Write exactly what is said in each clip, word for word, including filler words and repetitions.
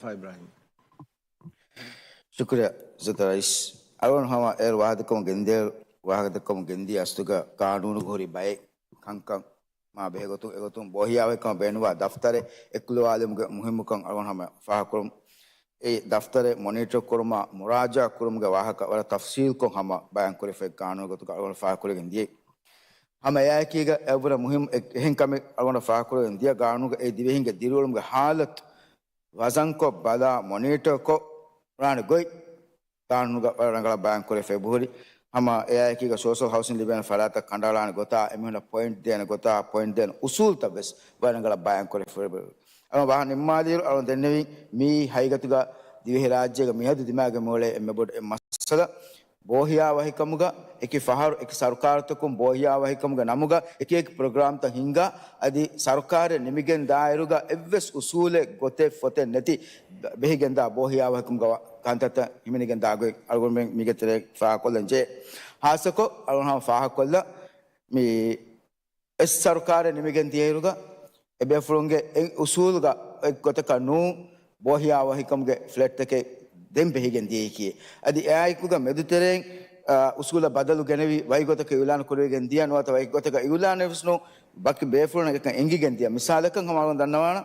ފާ އިބްރާހިމް. ޝުކުރިއްޔާ ސަތް ރައީސް. އަޅުގަނޑު ހަމަ އޭރު ވާހަކަދައްކަމުން ގެންދިޔަ، ވާހަކަދައްކަމުން ގެންދިޔަ އަސްލުގަ ޤާނޫނުގަ ހުރި ބައެއް ކަންކަން މާ ބެހޭގޮތުން، އެގޮތުން ބޯހިޔާވަހިކަމަށް ބޭނުންވާ ދަފްތަރެއް އެއްކުލަވާލުމުގެ މުހިއްމުކަން އަޅުގަނޑު ހަމަ ފާހަގަކުރަމު. އެ ދަފްތަރެއް މޮނީޓަރ ކުރުމާ، މުރާޖާ ކުރުމުގެ ވާހަކަ ވަރަށް ތަފްސީލްކޮށް ހަމަ ބަޔާންކުރެފައި ޤާނޫނު ގޮތުގަ އަޅުގަނޑު ފާހަގަކުރެވިގެން ދިޔައީ. ހަމަ އެއާއެކީގަ އެއަށްވުރެ މުހިއްމު އެ-، އެހެން ކަމެއް އަޅުގަނޑަށް ފާހަގަކުރެވިގެން ދިޔަ ޤާނޫނުގަ އެ ދިވެހިންގެ ދިރިއުޅުމުގެ ޙާލަތު ވަޒަންކޮށް ބަލާ މޮނީޓަރކޮށް ވާނެ ގޮތް ޤާނޫނުގަ ވަރަށް ރަނގަޅަށް ބަޔާންކުރެވިފައި އެބަހުރި. ހަމަ އެއާއެކީގަ ސޯޝަލް ހައުސިން ލިބޭނެ ފަރާތަށް ކަނޑައަޅާނެ ގޮތާ، އެމީހުންނަށް ޕޮއިންޓް ދޭނެ ގޮތާ، ޕޮއިންޓް ދޭނެ އުސޫލުތައް ވެސް ވަރަށް ރަނގަޅަށް ބަޔާންކުރެވިފައި އެބަހުރި. އަޅުގަނޑު ވާހަކަ ނިންމާލިއިރު އަޅުގަނޑު ދެންނެވިން މީ ހަގީގަތުގަ ދިވެހިރާއްޖޭގަ މިއަދު ދިމާގެ މިއުޅޭ އެންމެ ބޮޑު އެއް މައްސަލަ. ބޯހިޔާވަހިކަމުގަ އެކި ފަހަރު އެކި ސަރުކާރުތަކުން ބޯހިޔާވަހިކަމުގެ ނަމުގަ އެކި އެކި ޕްރޮގްރާމްތައް ހިންގާ، އަދި ސަރުކާރެއް ނިމިގެން ދާއިރުގަ އެއްވެސް އުސޫލެއް ގޮތެއް ފޮތެއް ނެތި ބެހިގެންދާ ބޯހިޔާވަހިކަމުގަ ކަންތައްތައް ހިމެނިގެން ދާ ގޮތް އަޅުގަނޑުމެން މީގެ ތެރޭ ފާހަގަކޮށްލަން ޖެހޭ. ހާއްސަކޮށް އަޅުގަނޑު ހަމަ ފާހަގަކޮށްލަން މި އެއް ސަރުކާރެއް ނިމިގެން ދިޔައިރުގަ، އެބޭފުޅުންގެ އެއް އުސޫލުގަ އެއްގޮތަކަށް ނޫން ބޯހިޔާވަހިކަމުގެ ފްލެޓްތަކެއް ދެން ބެހިގެން ދިޔައީކީ. އަދި އެއާއެކުގަ މެދުތެރެއިން، އާ، އުސޫލަށް ބަދަލު ގެނެވި ވައިގޮތަކަށް އިއުލާން ކުރެވިގެން ދިޔަ ނުވަތަ ވައިގޮތަކަށް އިއުލާނެއް ވެސް ނޫން، ވަކި ބޭފުޅުންނަށް އެކަން އެނގިގެން ދިޔަ. މިސާލަކަށް ހަމަ އަޅުގަނޑު ދަންނަވާނަ،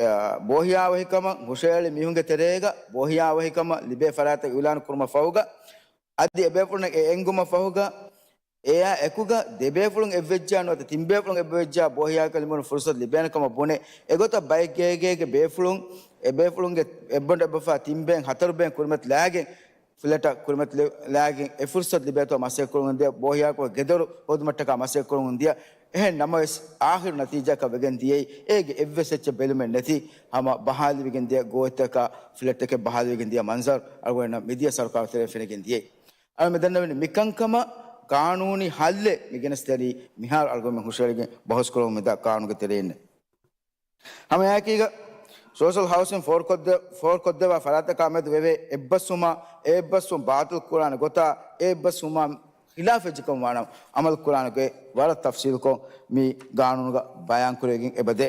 އާ، ބޯހިޔާވަހިކަމަށް ހުށަހެޅި މީހުންގެ ތެރޭގަ ބޯހިޔާވަހިކަމަށް ލިބޭ ފަރާތެއް އިއުލާން ކުރުމަށް ފަހުގަ، އަދި އެބޭފުޅުންނަށް އެ އެންގުމަށް ފަހުގަ، އެއާ އެކުގަ ދެބޭފުޅުން އެއްވެއްޖާ ނުވަތަ ތިންބޭފުޅުން އެއްވެއްޖާ ބޯހިޔާވަހިކަން ލިބުމުގެ ފުރުސަތު ލިބޭނެ ކަމަށް ބުނެ، އެގޮތަށް ބައެއް ގޭގޭގެ ބޭފުޅުން އެބޭފުޅުންގެ އެއްބަނޑު އެއްބަފާ ތިން ބޭން ހަތަރު ބޭން ކުރިމަތިލާގެން، ފްލެޓަށް ކުރިމަތިލާ-، ލާގެން އެ ފުރުސަތު ލިބޭތޯ މަސައްކަތްކުރަމުން ދިޔަ، ބޯހިޔާވަހިކަމުގެ ގެދޮރު ހޯދުމަށްޓަކާ މަސައްކަތްކުރަމުން ދިޔަ. އެހެން ނަމަވެސް، އާޚިރު ނަތީޖާއަކަށް ވެގެން ދިޔައީ، އޭގެ އެއްވެސް އެއްޗެއް ބެލުމެއް ނެތި، ހަމަ ބަހާލިވެގެން ދިޔަ ގޯތިތަކާ ފްލެޓްތަކެއް ބަހާލިވެގެން ދިޔަ މަންޒަރު އަޅުގަނޑަށް މިދިޔަ ސަރުކާރު ތެރެއިން ފެނިގެން ދިޔައީ. އަޅުގަނޑު މި ދަންނަވަނީ މިކަންކަމަށް ޤާނޫނީ ހައްލެއް މި ގެނެސްދެނީ މިހާރު އަޅުގަނޑުމެން ހުށަހެޅިގެން ބަހުސްކުރަމުން މިދާ ޤާނޫނުގެ ތެރެއިން. ހަމައެއާއެކީގަ ސޯޝަލް ހައުސިން ފޯރުކޮށްދެ-، ފޯރުކޮށްދެވާ ފަރާތަކާ މެދު ވެވޭ އެއްބަސްވުމާ، އެ އެއްބަސްވުން ބާޠިލް ކުރާނެ ގޮތާ، އެ އެއްބަސްވުމާ ޚިލާފް ވެއްޖެކަމަށް ވާނަމަ އަމަލު ކުރާނެ ގޮތް ވަރަށް ތަފްސީލުކޮށް މި ޤާނޫނުގަ ބަޔާންކުރެވިގެން އެބަދޭ.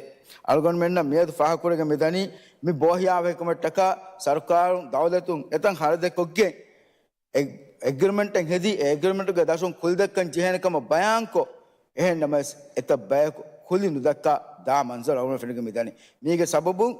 އަޅުގަނޑުމެންނަށް މިއަދު ފާހަގަކުރެވިގެން މިދަނީ މި ބޯހިޔާވަހިކަމަށްޓަކާ ސަރުކާރުން ދައުލަތުން އެތަން ހަރަދެއްކޮށްގެން އެ އެގްރިމެންޓެއް ހެދި، އެ އެގްރިމެންޓުގެ ދަށުން ކުލިދައްކަން ޖެހޭނެ ކަމަށް ބަޔާންކޮށް، އެހެން ނަމަވެސް އެތައް ބަޔަކު ކުލި ނުދައްކާ ދާ މަންޒަރު އަޅުގަނޑު ފެނިގެން މިދަނީ. މީގެ ސަބަބުން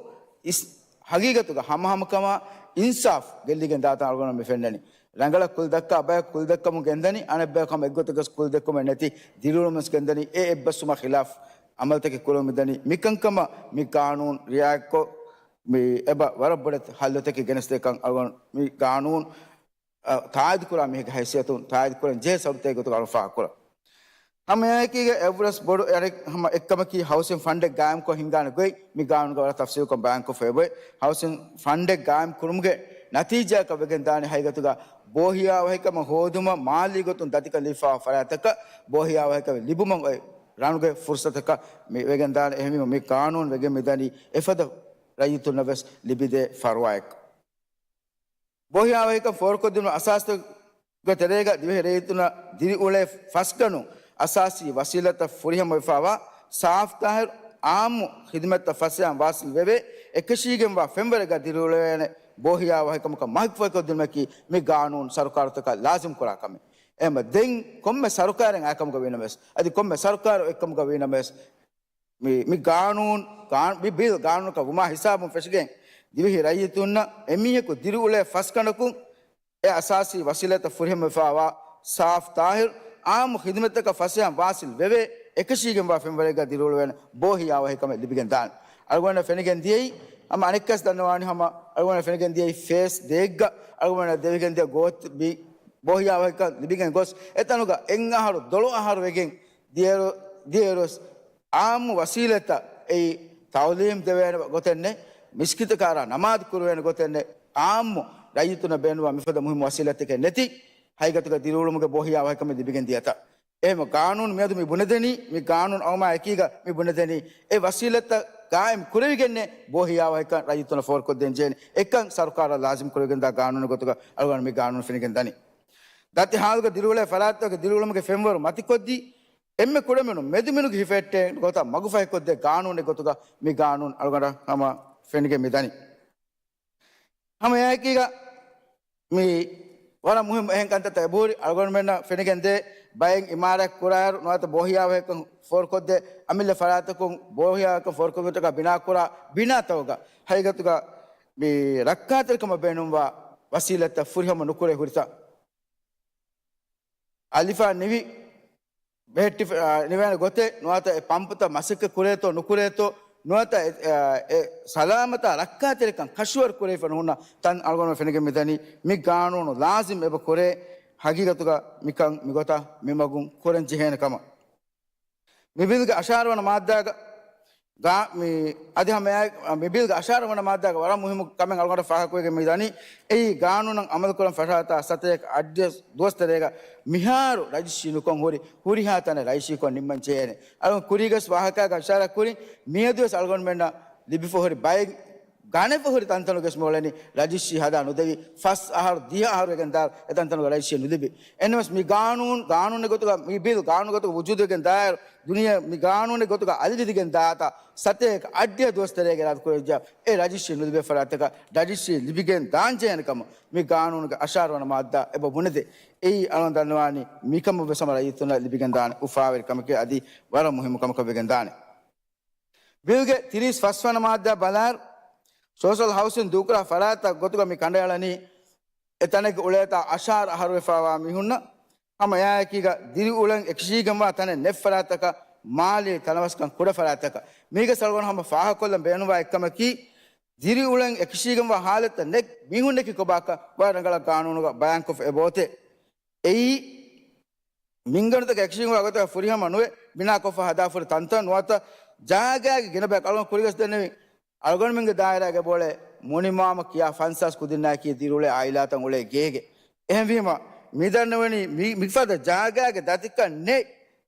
އިސް-، ހަގީގަތުގަ ހަމަހަމަކަމާ އިންސާފް ގެއްލިގެން ދާތަން އަޅުގަނޑު މި ފެންނަނީ. ރަނގަޅަށް ކުލިދައްކާ ބަޔަކު ކުލިދައްކަމުން ގެންދަނީ، އަނެއް ބަޔަކު ހަމަ އެއްގޮތަކަސް ކުލިދެއްކުމެއް ނެތި ދިރިއުޅުމެއް ގެންދަނީ. އެ އެއްބަސްވުމާ ޚިލާފް އަމަލުތަކެއް ކުރަމުން މިދަނީ. މިކަންކަމަށް މި ޤާނޫނު ރިޢާޔަތްކޮށް، މި އެބަ ވަރަށް ބޮޑެތި ހައްލުތަކެއް ގެނެސްދޭކަން އަޅުގަނޑު މި ޤާނޫނު އަ، ތާއީދުކުރާ މީހެއްގެ ހައިސިއްޔަތުން ތާއީދުކުރަން ޖެހޭ ސަބަބުތައް ގޮތުގަ އަޅު ފާހަގަކުރަން. ހަމައެއާއެކީގަ އެއަށްވުރެ ބޮޑު އަނެއް ހަމަ އެއްކަމަކީ ހައުސިން ފަންޑެއް ގާއިމްކޮށް ހިންގާނެ ގޮތް މި ގާނޫނުގަ ވަރަށް ތަފްސީލުކޮށް ބަޔާންކޮށްފައި އެބައޮތް. ހައުސިން ފަންޑެއް ގާއިމް ކުރުމުގެ ނަތީޖާއަކަށް ވެގެން ދާނެ ހަގީގަތުގަ ބޯހިޔާވަހިކަމަށް ހޯދުމަށް މާލީ ގޮތުން ދަތިކަން ލިބިފައިވާ ފަރާތްތަކަށް ބޯހިޔާވަހިކަން ލިބުމަށް އޮތް ރަނުގެ ފުރުސަތަކަށް މި ވެގެން ދާނެ. އެހެންވީމަ މި ގާނޫނު ވެގެން މިދަނީ އެފަދަ ރައްޔިތުންނަށް ވެސް ލިބިދޭ ފަރުވާއެއް. ބޯހިޔާވަހިކަން ފޯރުކޮށްދިނުމުގެ އަސާސްތަކުގެ ތެރޭގަ ދިވެހި ރައްޔިތުންނަށް ދިރިއުޅޭ ފަސްގަނޑު އަސާސީ ވަސީލަތްތައް ފުރިހަމަވެފައިވާ ސާފް ތާހިރު އާއްމު ޚިދުމަތްތައް ފަސޭހައިން ވާސިލް ވެވޭ އެކަށީގެންވާ ފެންވަރެއްގަ ދިރިއުޅެވޭނެ ބޯހިޔާވަހިކަމަކަށް މަސްވެރިކޮށްދިނުމަކީ މި ގާނޫނު ސަރުކާރުތަކަށް ލާޒިމް ކުރާ ކަމެއް. އެހެންވީމަ ދެން ކޮންމެ ސަރުކާރެއް އައިކަމުގަ ވީނަމަވެސް، އަދި ކޮންމެ ސަރުކާރެއް އޮތްކަމުގަ ވީނަމަވެސް، މި، މި ގާނޫނު، ގާން-، މި ބިލް ގާނޫނަކަށް ވުމާ ހިސާބުން ފެށިގެން، ދިވެހި ރައްޔިތުންނަށް އެމީހަކު ދިރިއުޅޭ ފަސްގަނޑަކުން އެ އަސާސީ ވަސީލަތްތައް ފުރިހަމަވެފައިވާ ސާފް ތާހިރު އާއްމު ޚިދުމަތްތަކަށް ފަސޭހައިން ވާސިލް ވެވޭ އެކަށީގެންވާ ފެންވަރެއްގަ ދިރިއުޅެވޭނެ ބޯހިޔާވަހިކަމެއް ލިބިގެން ދާނެ. އަޅުގަނޑަށް ފެނިގެން ދިޔައީ، ހަމަ އަނެއްކާވެސް ދަންނަވާނީ ހަމަ އަޅުގަނޑަށް ފެނިގެން ދިޔައީ ފޭސް ދޭއްގަ އަޅުގަނޑަށް ދެވިގެން ދިޔަ ގޯތި ބި-، ބޯހިޔާވަހިކަން ލިބިގެން ގޮސް އެތަނުގަ އެއް އަހަރު ދޮޅު އަހަރު ވެގެން ދިޔައިރު، ދިޔައިރުވެސް އާއްމު ވަސީލަތްތައް އެއީ ތައުލީމް ދެވޭނެ ގޮތެއް ނެތް، މިސްކިތަކާރާ ނަމާދު ކުރެވޭނެ ގޮތެއް ނެތް، އާއްމު ރައްޔިތުންނަށް ބޭނުންވާ މިފަދަ މުހިއްމު ވަސީލަތެއް ނެތި ހަގީގަތުގަ ދިރިއުޅުމުގެ ބޯހިޔާވަހިކަމެއް ލިބިގެން ދިޔަތާ. އެހެންވެ ގާނޫނު މިއަދު މި ބުނެދެނީ، މި ގާނޫނު އައުމާ އެކީގަ މި ބުނެދެނީ، އެ ވަސީލަތްތައް ގާއިމް ކުރެވިގެންނޭ ބޯހިޔާވަހިކަން ރައްޔިތުންނަށް ފޯރުކޮށްދޭން ޖެހޭނެ އެކަން ސަރުކާރަށް ލާޒިމް ކުރެވިގެންދާ ގާނޫނުގެ ގޮތުގަ އަޅުގަނޑު މި ގާނޫނު ފެނިގެން ދަނީ. ދަތި ހާލުގަ ދިރިއުޅޭ ފަރާތްތަކުގެ ދިރިއުޅުމުގެ ފެންވަރު މަތިކޮށްދީ، އެންމެ ކުޑަމިނުން މެދުމިނުގެ ހިފެހެއްޓޭ ގޮތަށް މަގުފަހިކޮށްދޭ ގާނޫނެއް ގޮތުގަ މި ގާނޫނު އަޅުގަނޑަށް ހަމަ ފެނިގެން މިދަނީ. ހަމައެކީގަ މި ވަރަށް މުހިއްމު އެހެން ކަންތައްތައް އެބަހުރި. އަޅުގަނޑުމެންނަށް ފެނިގެންދޭ، ބައެއް އިމާރާތް ކުރާއިރު ނުވަތަ ބޯހިޔާވަހިކަން ފޯރުކޮށްދޭ، އަމިއްލަ ފަރާތަކުން ބޯހިޔާވަހިކަން ފޯރުކުރުމަށްޓަކާ ބިނާކުރާ ބިނާތަކުގަ ހަގީގަތުގަ މި ރައްކާތެރިކަމަށް ބޭނުންވާ ވަސީލަތްތައް ފުރިހަމަ ނުކުރޭ ހުރިތަ؟ އަލިފާ ނިވި ބެހެއްޓި، އާ، ނިވޭނެ ގޮތެއް ނުވަތަ އެ ޕަމްޕުތައް މަސައްކަތް ކުރޭތޯ ނުކުރޭތޯ ނުވަތަ އެ، އާ، އެ ސަލާމަތާ ރައްކާތެރިކަން ކަށުވަރު ކުރެވިފަ ނުހުންނަ ތަން އަޅުގަނޑު ފެނިގެން މިދަނީ މި ގާނޫނު ލާޒިމް އެބަ ކުރޭ ހަގީގަތުގަ މިކަން މިގޮތަށް މިމަގުން ކުރަން ޖެހޭނެ ކަމަށް. މި ބިލްގެ އަށާރަ ވަނަ މާއްދާގަ ގާ-، މި އަދި ހަމައެއާއެކު، މި ބިލްގެ އަށާރަ ވަނަ މާއްދާގަ ވަރަށް މުހިއްމު ކަމެއް އަޅުގަނޑަށް ފާހަގަކުރެވިގެން މި ދަނީ، އެއީ ގާނޫނަށް އަމަލުކުރަން ފަށާތާ ސަތޭކަ އަށްޑިހަ ދުވަސް ތެރޭގަ މިހާރު ރަޖިސްޓްރީ ނުކޮށް ހުރި ހުރިހާ ތަނެއް ރަޖިސްޓްރީކޮށް ނިންމަން ޖެހޭނެ. އަޅުގަނޑު ކުރީގެސް ވާހަކާގަ އިޝާރާތް ކުރިން މިއަދުވެސް އަޅުގަނޑުމެންނަށް ލިބިފަ ހުރި ބައެއް ގަނެފަ ހުރި ތަންތަނުގެސް މިއުޅެނީ ރަޖިސްޓްރީ ހަދާ ނުދެވި، ފަސް އަހަރު ދިހަ އަހަރު ވެގެން ދާއިރު އެ ތަންތަނުގެ ރަޖިސްޓްރީ ނުލިބި. އެހެންނަމަވެސް މި ގާނޫނު، ގާނޫނެއް ގޮތުގަ މި ބިލް ގާނޫނު ގޮތުގަ ވުޖޫދުވެގެން ދާއިރު ދުނިޔެ މި ގާނޫނެއް ގޮތުގަ އަލިވެދިގެން ދާތާ ސަތޭކަ އަށްޑިހަ ދުވަސް ތެރޭގަ އިރާދަ ކުރެވިއްޖާ އެ ރަޖިސްޓްރީ ނުލިބޭ ފަރާތަކަށް ރަޖިސްޓްރީ ލިބިގެން ދާން ޖެހޭނެ ކަމަށް މި ގާނޫނުގެ އަށާރަ ވަނަ މާއްދާ އެބަ ބުނެދޭ. އެއީ އަޅުގަނޑު ދަންނަވާނީ މިކަމަށް ވެސް ހަމަ ރައްޔިތުންނަށް ލިބިގެން ދާނެ އުފާވެރި ކަމެކޭ އަދި ވަރަށް މުހިއްމު ކަމަކަށް ވެގެން ދާނެ. ބިލްގެ ތިރީސް ފަސް ވަނަ މާއްދާ ބަލާއިރު، ސޯޝަލް ހައުސިން ދޫކުރާ ފަރާތްތައް ގޮތުގަ މި ކަނޑައެޅަނީ، އެ ތަނެއްގަ އުޅޭތާ އަށާރަ އަހަރުވެފަވާ މީހުންނަށް ހަމަ އެއާއެކީގަ ދިރިއުޅެން އެކަށީގެންވާ ތަނެއް ނެތް ފަރާތްތަކަށް، މާލީ ތަނަވަސްކަން ކުޑަ ފަރާތްތަކަށް. މީގެ ސަޅުގަނޑު ހަމަ ފާހަގަކޮށްލަން ބޭނުންވާ އެއްކަމަކީ، ދިރިއުޅެން އެކަށީގެންވާ ހާލަތްތައް ނެތް މީހުންނަކީ ކޮބާކަށް ވަރަށް ރަނގަޅަށް ގާނޫނުގަ ބަޔާންކޮށްފަ އެބައޮތޭ. އެއީ މިންގަނޑުތަކެއް އެކަށީގެންވާ ގޮތަކަށް ފުރިހަމަ ނުވެ، ބިނާކޮށްފަ ހަދާފަ ހުރި ތަންތަން ނުވަތަ ޖާގައިގެ ގިނަ ބަޔަކު. އަޅުގަނޑު ކުރީގަސް ދެންނެވި އަޅުގަނޑުމެންގެ ދާއިރާގެ ބޯޅެ މުނިމާމަ ކިޔާ ފަންސާސް ކުދިންނާއެކީ ދިރިއުޅޭ އާއިލާތައް އުޅޭ ގޭގެ. އެހެންވީމަ، މިދަންނަވަނީ މި، މިފަދަ ޖާގައިގެ ދަތިކަން ނެތް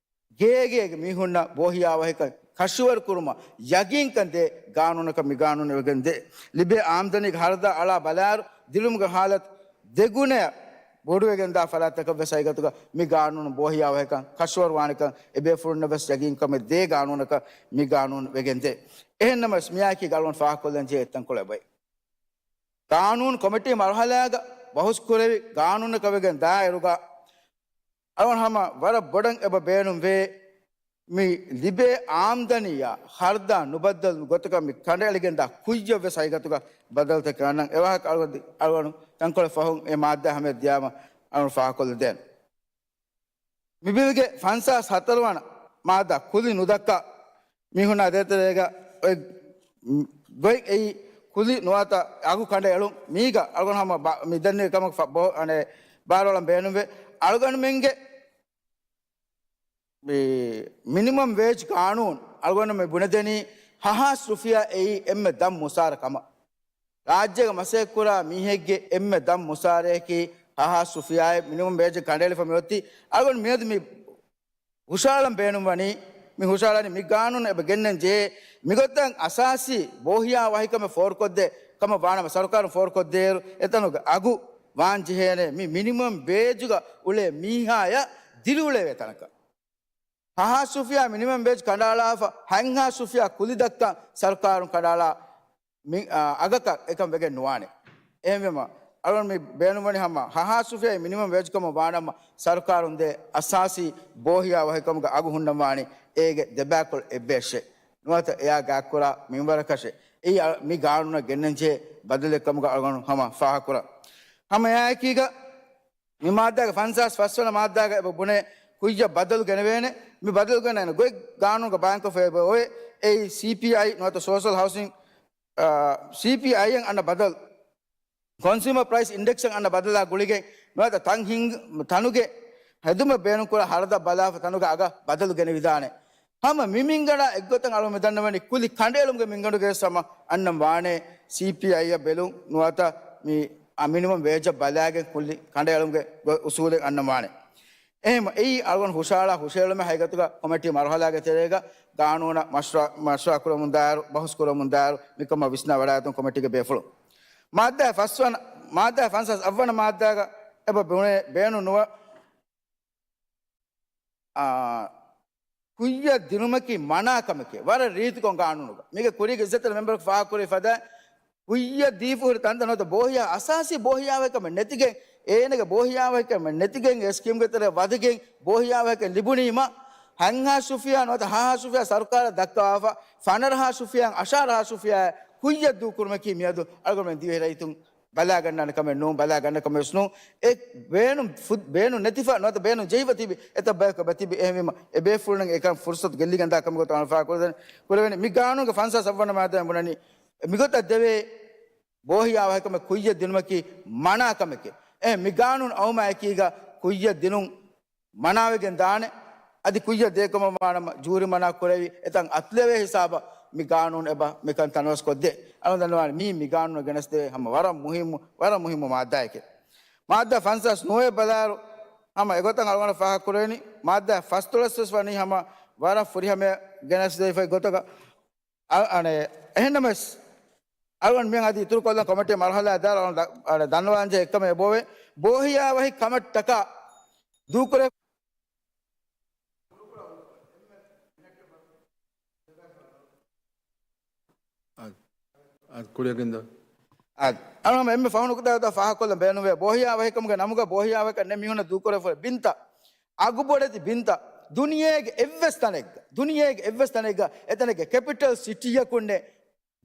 ގޭގޭގެ މީހުންނަށް ބޯހިޔާވަހިކަން ކަށުވަރު ކުރުމަށް ޔަގީންކަން ދޭ ގާނޫނަކަށް މި ގާނޫނު ވެގެން ދޭ. ލިބޭ އާމްދަނީގެ ހަރަދާ އަޅާ ބަލާއިރު، ދިރުމުގެ ހާލަތު ދެގުނައަށް ބޮޑުވެގެންދާ ފަރާތްތަކަށް ވެސް ހަގީގަތުގަ މި ގާނޫނު ބޯހިޔާވަހިކަން ކަށުވަރުވާނެކަން އެބޭފުޅުންނަށް ވެސް ޔަގީންކަމެއް ދޭ ގާނޫނަކަށް މި ގާނޫނު ވެގެންދޭ. އެހެންނަމަވެސް، މިއާއެކީ އަޅުގަނޑު ފާހަގަކޮށްލަން ޖެހޭ އެއްތަންކޮޅެއް އޮތް. ގާނޫނު ކޮމިޓީ މަރުހަލާގަ ބަހުސްކުރެވި ގާނޫނަކަށް ވެގެން ދާއިރުގަ އަޅުގަނޑު ހަމަ ވަރަށް ބޮޑަށް އެބަ ބޭނުންވޭ، މި ލިބޭ އާމްދަނީއާ ހަރަދާ ނުބައްދަލު ގޮތަކަށް މި ކަނޑައެޅިގެންދާ ކުއްޔަށް ވެސް ހަގީގަތުގަ ބަދަލުތަކެއް އަންނަން. އެވާހަކަ އަޅުގަނޑު، އަޅުގަނޑު ތަންކޮޅެއް ފަހުން އެ މާއްދާ ހަމަޔަށް ދިޔާމަ އަޅުގަނޑު ފާހަގަކޮށްލަދޭނެ. މި ބިލްގެ ފަންސާސް ހަތަރު ވަނަ މާއްދާ ކުލި ނުދައްކާ މީހުންނާ ދޭތެރޭގަ އޮތް ގޮތް އެއީ ކުލި ނުވަތަ އަގު ކަނޑައެޅުން. މީގަ އަޅުގަނޑު ހަމަ ބާ-، މި ދެންނެވި ކަމަކަށް ފަ-، ބޯ-، އަނެއް ބާރުއަޅަން ބޭނުންވޭ. އަޅުގަނޑުމެންގެ މި މިނިމަމް ވޭޖް ގާނޫނު އަޅުގަނޑު މި ބުނެދެނީ ހަހާސް ރުފިޔާ އެއީ އެންމެ ދަށް މުސާރަ ކަމަށް. ރާއްޖޭގަ މަސައްކަތްކުރާ މީހެއްގެ އެންމެ ދަށް މުސާރައަކީ ހަހާސް ރުފިޔާއެއް. މިނިމަމް ވޭޖަށް ކަނޑައެޅިފަ މިއޮތީ. އަޅުގަނޑު މިއަދު މި ހުށައަޅަން ބޭނުންވަނީ، މި ހުށައަޅަނީ މި ގާނޫނު އެބަ ގެންނަން ޖެހޭ މިގޮތަށް އަސާސީ ބޯހިޔާ ވަހިކަމެއް ފޯރުކޮށްދޭ ކަމަށް ވާނަމަ، ސަރުކާރުން ފޯރުކޮށްދޭއިރު އެތަނުގެ އަގު ވާން ޖެހޭނެ މި މިނިމަމް ވޭޖުގަ އުޅޭ މީހާޔަށް ދިރިއުޅޭވޭ ތަނަކަށް. ހަހާސް ރުފިޔާ މިނިމަމް ވޭޖް ކަނޑައަޅާފަ، ހަތްހާސް ރުފިޔާ ކުލި ދައްކަން ސަރުކާރުން ކަނޑައަޅާ މި، އާ، އަގަކަށް އެކަން ވެގެން ނުވާނެ. އެހެންވީމަ، އަޅުގަނޑު މި ބޭނުންވަނީ ހަމަ ހަހާސް ރުފިޔާ މިނިމަމް ވޭޖް ކަމަށް ވާނަމަ، ސަރުކާރުން ދޭ އަސާސީ ބޯހިޔާ ވަހިކަމުގެ އަގު ހުންނަންވާނީ އޭގެ ދެބައިކުޅަ އެއްބަޔަށޭ. ނުވަތަ އެއާ ގާތްކުރާ މިންވަރަކަށޭ. އެއީ އަ-، މި ގާނޫނަށް ގެންނަންޖެހޭ ބަދަލެއް ކަމުގަ އަޅުގަނޑު ހަމަ ފާހަގަކުރަން. ހަމަ އެއާއެކީގަ، މި މާއްދާގެ ފަންސާސް ފަސްވަނަ މާއްދާގަ އެބަ ބުނޭ ކުއްޔަށް ބަދަލު ގެނެވޭނެ. މި ބަދަލު ގެނައިން ގޮތް ގާނޫނުގަ ބަޔާންކޮށްފަ އެބަ އޮވޭ. އެއީ ސީޕީއައި ނުވަތަ ސޯޝަލް ހައުސިން، އާ، ސީޕީއައިއަށް އަންނަ ބަދަލު، ކޮންސިއުމަރ ޕްރައިސް އިންޑެކްސަށް އަންނަ ބަދަލާ ގުޅިގެން ނުވަތަ ތަން ހިން-، ތަނުގެ ހެދުމަށް ބޭނުންކުރާ ހަރަދަށް ބަލާފަ ތަނުގެ އަގަށް ބަދަލު ގެނެވިދާނެ. ހަމަ މި މިންގަނޑާ އެއްގޮތަށް އަޅުގަނޑު މި ދަންނަވަނީ ކުލި ކަނޑައެޅުމުގެ މިންގަނޑުގައި ހަމަ އަންނަން ވާނެ ސީޕީއައިއަށް ބެލުން ނުވަތަ މި މިނިމަމް ވޭޖަށް ބަލާގެން ކުލި ކަނޑައެޅުމުގެ ގޮ-، އުސޫލެއް އަންނަން ވާނެ. އެހެން އެއީ އަޅުގަނޑު ހުށައަޅާ ހުށައެޅުމެއް ހަގީގަތުގަ ކޮމިޓީ މަރުހަލާގެ ތެރޭގަ ގާނޫނަށް މަޝްވަ-، މަޝްވަރާ ކުރަމުން ދާއިރު، ބަހުސް ކުރަމުން ދާއިރު މިކަމަށް ވިސްނާ ވަޑައިގަތުން ކޮމިޓީގެ ބޭފުޅުން. މާއްދާ ފަސްވަނަ، މާއްދާ ފަންސާސް އަށްވަނަ މާއްދާގަ އެބަ ބުނޭ ބޭނުން ނުވަ، އާ، ކުއްޔަށް ދިނުމަކީ މަނާ ކަމެކޭ. ވަރަށް ރީތިކޮށް ގާނޫނުގަ. މީގެ ކުރީގެ އިއްޒަތްތެރި މެމްބަރަކު ފާހަގަކުރެވި ފަދަ ކުއްޔަށް ދީފަ ހުރި ތަންތަން ނުވަތަ ބޯހިޔާ އަސާސީ ބޯހިޔާވަހިކަމެއް ނެތިގެން، އޭނަގެ ބޯހިޔާވަހިކަމެއް ނެތިގެން އެ ސްކީމްގެ ތެރެއަށް ވަދެގެން ބޯހިޔާވަހިކަން ލިބުނީމަ، ހަތްހާސް ރުފިޔާ ނުވަތަ ހަ ހާސް ރުފިޔާ ސަރުކާރަށް ދައްކަވާފަ، ފަނަރަ ހާސް ރުފިޔާއިން އަށާރަ ހާސް ރުފިޔާއަށް ކުއްޔަށް ދޫކުރުމަކީ މިއަދު އަޅުގަނޑުމެން ދިވެހި ރައްޔިތުން ބަލާގަންނާނެ ކަމެއް ނޫން، ބަލާގަންނަ ކަމެއް ވެސް ނޫން. އެ ބޭނުން ފު-، ބޭނުން ނެތިފަ ނުވަތަ ބޭނުން ޖެހިފަ ތިބި އެތައް ބަޔަކަށް ބަތިބި. އެހެންވީމަ އެ ބޭފުޅުން އެކަން ފުރުސަތު ގެއްލިގެންދާ ކަމަކަށް އަޅުގަނޑު ފާހަގަކުރަނީ. މި ގާނޫނުގެ ފަންސާސް އަށްވަނަ މާއްދާއިން ބުނަނީ މިގޮތަށް ދެވޭ ބޯހިޔާވަހިކަމެއް ކުއްޔަށް ދިނުމަކީ މަނާ ކަމެކޭ. އެ މި ގާނޫނު އައުމާ އެކީގަ ކުއްޔަށް ދިނުން މަނާވެގެން ދާނެ. އަދި ކުއްޔަށް ދޭކަމަށް ވާނަމަ ޖޫރި މަނާ ކުރެވި އެތަން އަތުލެވޭ ހިސާބަށް މި ގާނޫނު އެބަ މިކަން ތަނަވަސް ކޮށްދޭ. އަޅުގަނޑު ދަންނަވާނެ މީ މި ގާނޫނަށް ގެނެސްދެވޭ ހަމަ ވަރަށް މުހިއްމު، ވަރަށް މުހިއްމު މާއްދާއެކޭ. މާއްދާ ފަންސާސް ނުވައެއް ބަލާއިރު ހަމަ އެގޮތަށް އަޅުގަނޑަށް ފާހަގަ ކުރެވެނީ. މާއްދާ ފަސްދޮޅަސް ވެސް ވަނީ ހަމަ ވަރަށް ފުރިހަމަޔަށް ގެނެސްދެވިފައި ގޮތަކަށް. އަ-، އަނެ، އެހެންނަމަވެސް، އަޅުގަނޑު މިއަދު އިތުރުކޮށްލަން ކޮމިޓީ މަރުހަލާ ދާ އަޅުގަނޑު ދަ-، އަނެ، ދަންނަވާންޖެހޭ އެއްކަމެއް އެބަވޭ. ބޯހިޔާވަހި ކަމަށްޓަކާ ދޫކުރެ-، އަދް، އަދް ކުޅިޔަށް ގެންދަވާ. އަދް، އަޅުގަނޑު އެންމެ ފަހުނު ނުކުތާ ފާހަގަކޮށްލަން ބޭނުންވޭ. ބޯހިޔާވަހިކަމުގެ ނަމުގަ ބޯހިޔާވަހިކަން ނެތް މީހުންނަށް ދޫކުރެވިފައި ބިންތައް އަގުބޮޑެތި ބިންތައް ދުނިޔޭގެ އެއްވެސް ތަނެއްގަ، ދުނިޔޭގެ އެއްވެސް ތަނެއްގަ އެތަނެއްގެ ކެޕިޓަލް ސިޓީއަކުންނެއް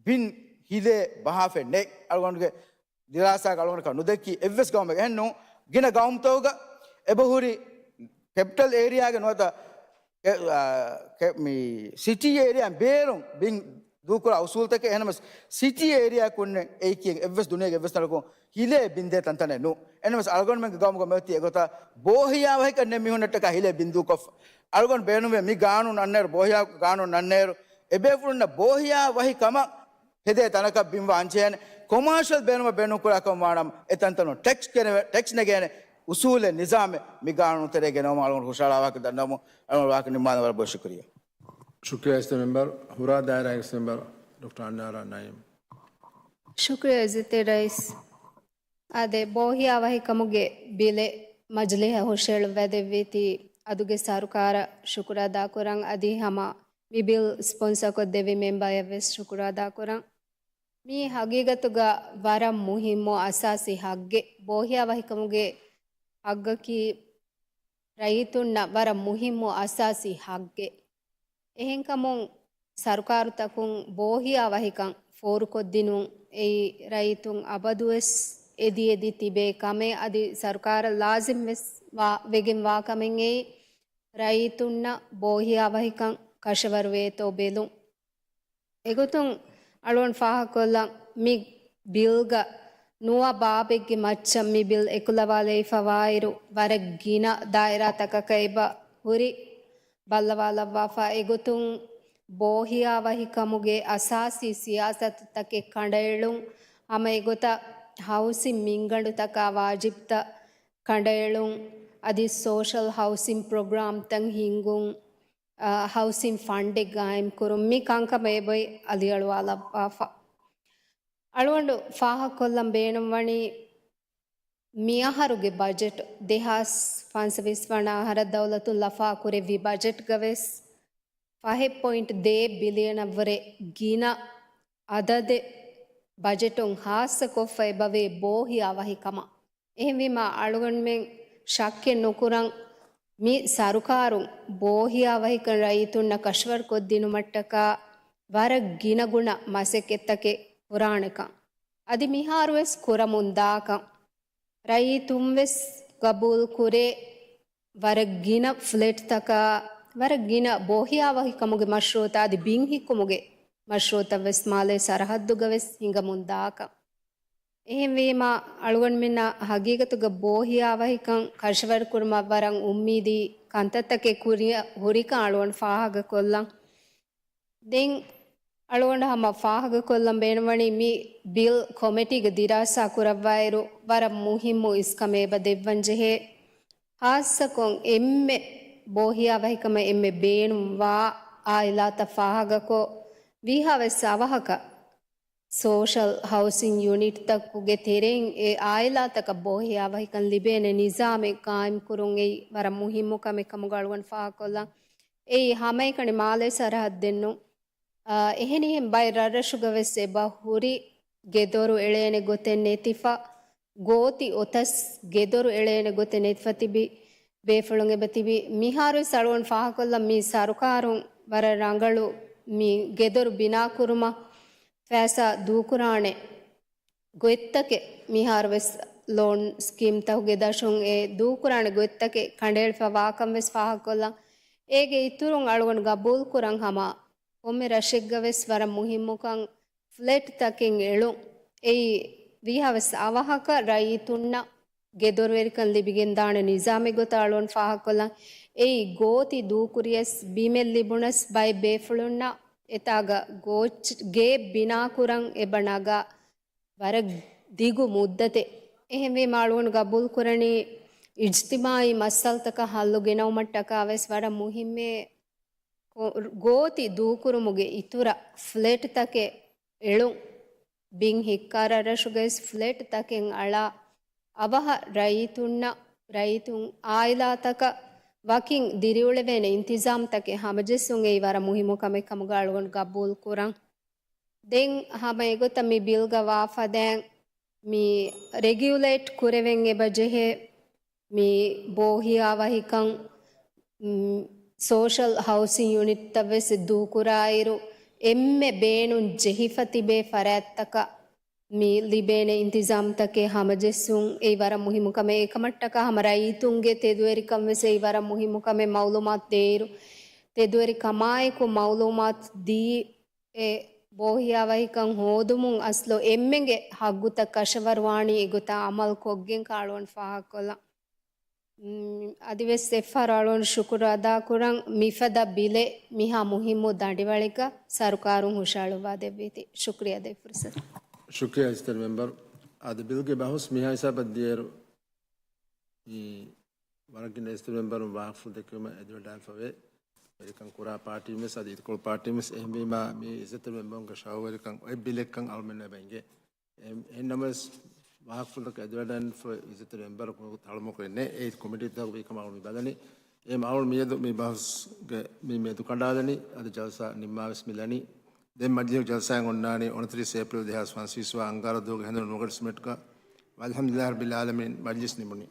ބިން ހިލޭ ބަހާފައެއް ނެތް. އަޅުގަނޑުގެ ދިރާސާގަ އަޅުގަނޑަކަށް ނުދެއްކި އެއްވެސް ގައުމެއް އެހެން ނޫން. ގިނަ ގައުމުތަކުގަ އެބަހުރި ކެޕިޓަލް އޭރިއާގެ ނުވަތަ ކެ-، އާ، ކެ-، މި ސިޓީ އޭރިއާ ބޭރުން ބިން ދޫކުރާ އުސޫލުތަކެއް. އެހެންނަމަވެސް ސިޓީ އޭރިއާއަކުންނެއް އެއީކީ އެއްވެސް ދުނިޔޭގެ އެއްވެސް ތަނަކުން ހިލޭ ބިންދޭ ތަންތަނެއް ނޫން. އެނަމަސް އަޅުގަނޑުމެންގެ ގައުމުގަ މިއޮތީ އެގޮތަށް ބޯހިޔާވަހިކަން ނެތް މީހުންނަށްޓަކާ ހިލޭ ބިންދޫކޮށްފަ. އަޅުގަނޑު ބޭނުންވޭ މި ގާނޫނު އަންނައިރު، ބޯހިޔާ ގާނޫނު އަންނައިރު، އެބޭފުޅުންނަށް ބޯހިޔާވަހިކަމަށް ހެދޭ ތަނަކަށް ބިންވާ އަންޖެހޭނެ. ކޮމާޝަލް ބޭނުމަށް ބޭނުންކުރާ ކަމަށް ވާނަމަ، އެ ތަންތަނުން ޓެކްސް ގެނެވޭ، ޓެކްސް ނެގޭނެ އުސޫލެއް ނިޒާމެއް މި ގާނޫނު ތެރޭ ގެނައުމަށް އަޅުގަނޑު ހުށަހަޅާ ވާހަކަ ދަންނަވަމުން އަޅުގަނޑު ވާހަކަ ނިންމާލަން ވަރަށް ބޮޑަށް ޝުކުރިއްޔާ. ޝުކުރިއްޔާ އިއްޒަތްތެރި މެމްބަރު. ހުރާ ދާއިރާގެ މެމްބަރު ޑޮކްޓަރ އަންނާރާ ނައީމް. ޝުކުރިއްޔާ އިއްޒަތްތެރި ރައީސް. އާދެ، ބޯހިޔާވަހިކަމުގެ ބިލެއް މަޖިލީހަށް ހުށަހެޅުއްވައިދެއްވީތީ އަދުގެ ސަރުކާރަށް ޝުކުރު އަދާކުރަން، އަދި ހަމަ މި ބިލް ސްޕޮންސަރކޮށްދެއްވި މެމްބަރަށްވެސް ޝުކުރު އަދާކުރަން. މީ ހަގީގަތުގަ ވަރަށް މުހިއްމު އަސާސީ ހައްގެއް. ބޯހިޔާވަހިކަމުގެ ހައްގަކީ ރައްޔިތުންނަށް ވަރަށް މުހިއްމު އަސާސީ ހައްގެއް. އެހެންކަމުން ސަރުކާރުތަކުން ބޯހިޔާވަހިކަން ފޯރުކޮށްދިނުން އެއީ ރައްޔިތުން އަބަދުވެސް އެދިއެދި ތިބޭ ކަމެއް. އަދި ސަރުކާރަށް ލާޒިމްވެސް ވާ-، ވެގެންވާ ކަމެއް އެއީ ރައްޔިތުންނަށް ބޯހިޔާވަހިކަން ކަށަވަރުވޭތޯ ބެލުން. އެގޮތުން އަޅުގަނޑު ފާހަގަކޮށްލަން، މި ބިލްގަ ނުވަ ބާބެއްގެ މައްޗަށް މި ބިލް އެކުލަވާލައިފަވާއިރު، ވަރަށް ގިނަ ދާއިރާތަކަކަށް އެބަ ހުރި ބައްލަވާލައްވާފަ. އެގޮތުން ބޯހިޔާވަހިކަމުގެ އަސާސީ ސިޔާސަތުތަކެއް ކަނޑައެޅުން، ހަމަ އެގޮތަށް ހައުސިން މިންގަނޑުތަކާ ވާޖިބްތައް ކަނޑައެޅުން، އަދި ސޯޝަލް ހައުސިން ޕްރޮގްރާމްތައް ހިންގުން، އާ، ހައުސިން ފަންޑެއް ގާއިމްކުރުން، މި ކަންކަމަށް އެބައި އަލިއަޅުވާލައްވާފަ. އަޅުގަނޑު ފާހަގަކޮށްލަން ބޭނުންވަނީ، މިއަހަރުގެ ބަޖެޓް، ދެހާސް ފަންސަވީސް ވަނަ އަހަރަށް ދައުލަތުން ލަފާ ކުރެއްވި ބަޖެޓްގަވެސް، ފަހެއް ޕޮއިންޓް ދޭއް ބިލިއަނަށްވުރެ ގިނަ އަދަދެއް ބަޖެޓުން ހާއްސަކޮށްފަ އެބަވޭ ބޯހިޔާވަހިކަމަށް. އެހެންވީމާ، އަޅުގަނޑުމެން ޝައްކެއް ނުކުރަން، މި ސަރުކާރުން ބޯހިޔާވަހިކަން ރައްޔިތުންނަށް ކަށަވަރުކޮށްދިނުމަށްޓަކާ ވަރަށް ގިނަގުނަ މަސައްކަތްތަކެއް ކުރާނެކަން، އަދި މިހާރުވެސް ކުރަމުންދާކަން. ރައްޔިތުންވެސް ގަބޫލުކުރޭ، ވަރަށް ގިނަ ފްލެޓްތަކާ، ވަރަށް ގިނަ ބޯހިޔާވަހިކަމުގެ މަޝްރޫއުތައް އަދި ބިން ހިއްކުމުގެ މަޝްރޫއުތައްވެސް މާލޭ ސަރަހައްދުގަވެސް ހިނގަމުންދާކަން. އެހެންވީމާ، އަޅުގަނޑުމެންނަށް ހަގީގަތުގަ ބޯހިޔާވަހިކަން ކަށަވަރުކުރުމަށް ވަރަށް އުއްމީދީ ކަންތައްތަކެއް ކުރިއަށް ހުރިކަން އަޅުގަނޑު ފާހަގަކޮށްލަން. ދެން އަޅުގަނޑު ހަމަ ފާހަގަކޮށްލަން ބޭނުންވަނީ، މި ބިލް ކޮމިޓީގަ ދިރާސާ ކުރައްވާއިރު، ވަރަށް މުހިއްމު އިސްކަމެއް އެބަ ދެއްވަންޖެހޭ. ހާއްސަކޮށް އެންމެ ބޯހިޔާވަހިކަމަށް އެންމެ ބޭނުންވާ އާއިލާތައް ފާހަގަކޮށް، ވީހާވެސް އަވަހަކަށް ސޯޝަލް ހައުސިން ޔުނިޓްތަކުގެ ތެރެއިން އެ އާއިލާތަކަށް ބޯހިޔާވަހިކަން ލިބޭނެ ނިޒާމެއް ގާއިމްކުރުން އެއީ ވަރަށް މުހިއްމު ކަމެއް ކަމުގަ އަޅުގަނޑު ފާހަގަކޮށްލަން. އެއީ ހަމައެކަނި މާލޭ ސަރަހައްދެއްނު، އާ، އެހެނިހެން ބައެއް ރަށްރަށުގަވެސް އެބަ ހުރި ގެދޮރު އެޅޭނެ ގޮތެއް ނެތިފަ، ގޯތި އޮތަސް ގެދޮރު އެޅޭނެ ގޮތެއް ނެތިފަ ތިބި ބޭފުޅުން އެބަ ތިބި. މިހާރުވެސް އަޅުގަނޑު ފާހަގަކޮށްލަން މި ސަރުކާރުން ވަރަށް ރަނގަޅު މި ގެދޮރު ބިނާކުރުމަށް ފައިސާ ދޫކުރާނެ ގޮތްތަކެއް މިހާރުވެސް ލޯން ސްކީމްތަކުގެ ދަށުން އެ ދޫކުރާނެ ގޮތްތަކެއް ކަނޑައެޅިފަ ވާކަން ވެސް ފާހަގަކޮށްލަން. އޭގެ އިތުރުން އަޅުގަނޑު ގަބޫލުކުރަން ހަމަ ކޮންމެ ރަށެއްގަ ވެސް ވަރަށް މުހިއްމުކަން ފްލެޓް ތަކެއް އެޅުން. އެއީ ވީހާވެސް އަވަހަކަށް ރައްޔިތުންނަށް ގެދޮރުވެރިކަން ލިބިގެންދާނެ ނިޒާމެއް ގޮތަށް އަޅުގަނޑު ފާހަގަކޮށްލަން. އެއީ ގޯތި ދޫކުރިޔަސް ބިމެއް ލިބުނަސް ބައެއް ބޭފުޅުންނަށް އެތާގަ ގޯޗް-، ގޭ ބިނާކުރަން އެބަ ނަގާ ވަރަށް ދިގު މުއްދަތެއް. އެހެންވީމަ އަޅުގަނޑު ގަބޫލުކުރަނީ އިޖްތިމާއީ މައްސަލަތަކަށް ހައްލު ގެނައުމަށްޓަކާ ވެސް ވަރަށް މުހިއްމޭ ގޯ-، ގޯތި ދޫކުރުމުގެ އިތުރަށް ފްލެޓްތަކެއް އެޅުން، ބިން ހިއްކާރާ ރަށުގައި ފްލެޓް ތަކެއް އަޅާ، އަވަހަށް ރައްޔިތުންނަށް، ރައްޔިތުން އާއިލާތަކަށް ވަކިން ދިރިއުޅެވޭނެ އިންތިޒާމްތަކެއް ހަމަޖެއްސުން އެއީ ވަރަށް މުހިއްމު ކަމެއް ކަމުގަ އަޅުގަނޑު ގަބޫލު ކުރަން. ދެން ހަމަ އެގޮތަށް މި ބިލްގަ ވާ ފަދައިން މި ރެގިއުލޭޓް ކުރެވެން އެބަ ޖެހޭ މި ބޯހިޔާވަހިކަން، މް، ސޯޝަލް ހައުސިން ޔުނިޓްތައް ވެސް ދޫކުރާއިރު، އެންމެ ބޭނުން ޖެހިފަ ތިބޭ ފަރާތްތަކަށް މި ލިބޭނެ އިންތިޒާމްތަކެއް ހަމަޖެއްސުން އެއީ ވަރަށް މުހިއްމު ކަމެއް. އެކަމަށްޓަކާ ހަމަ ރައްޔިތުންގެ ތެދުވެރިކަން ވެސް އެއީ ވަރަށް މުހިއްމު ކަމެއް. މައުލޫމާތު ދޭއިރު، ތެދުވެރިކަމާއެކު މައުލޫމާތު ދީ، އެ ބޯހިޔާވަހިކަން ހޯދުމުން އަސްލު އެންމެގެ ހައްގުތައް ކަށަވަރުވާނީ އެގޮތަށް އަމަލު ކޮށްގެން ކަނޑައަޅުގަނޑު ފާހަގަކޮށްލަން. މް، އަދިވެސް އެއްފަހަރު އަޅުގަނޑު ޝުކުރު އަދާކުރަން މިފަދަ ބިލެއް މިހާ މުހިއްމު ދަނޑިވަޅެއްގަ ސަރުކާރުން ހުށަހަޅުއްވާ ދެއްވީތީ. ޝުކްރިޔާ ދޭ ފުރުސަތު. ޝުކްރިޔާ އިއްޒަތްތެރި މެމްބަރު. އަދި ބިލްގެ ބަހުސް މިހާ ހިސާބަށް ދިޔައިރު މި ވަރަށް ގިނަ އިއްޒަތްތެރި މެމްބަރުން ވާހަކަފުޅު ދެއްކެވުމަށް އެދިވަޑައިފަވޭ. ވެރިކަން ކުރާ ޕާޓީން ވެސް އަދި އިދިކޮޅު ޕާޓީން ވެސް. އެހެންވީމާ މި އިއްޒަތްތެރި މެމްބަރުންގެ ޝައުގުވެރިކަން އޮތް ބިލެއްކަން އަޅުމެންނަށް އެބަ އިނގޭ. އެހެން-، އެހެންނަމަވެސް ވާހަކަފުޅުތަކަށް އެދިވަޑައިގެންފަ އިއްޒަތްތެރި މެމްބަރަކު ތަޅުމަކުރެންނެ އެ ކޮމިޓީތަކުގެ ކަމަށް އަޅު މި ބަލަނީ. އެ އަޅު މިއަދު މި ބަހުސްގެ މި މެދު ކަނޑާލަނީ. އަދި ޖަލްސާ ނިންމާވެސް މިލަނީ. ދެން މަޖިލީހު ޖަލްސާއެއް އޮންނާނީ އުނަތިރީސް އޭޕްރީލް ދެހާސް ފަންސަވީސް ވާ އަންގާރަ ދުވަހުގެ ހެނދުނު ނުވަ ގަޑި ސުމެޓްގަ. ވަލްހަމްދުލިއްލާހި ރައްބިލް އާލަމީން. މަޖިލިސް ނިމުނީ.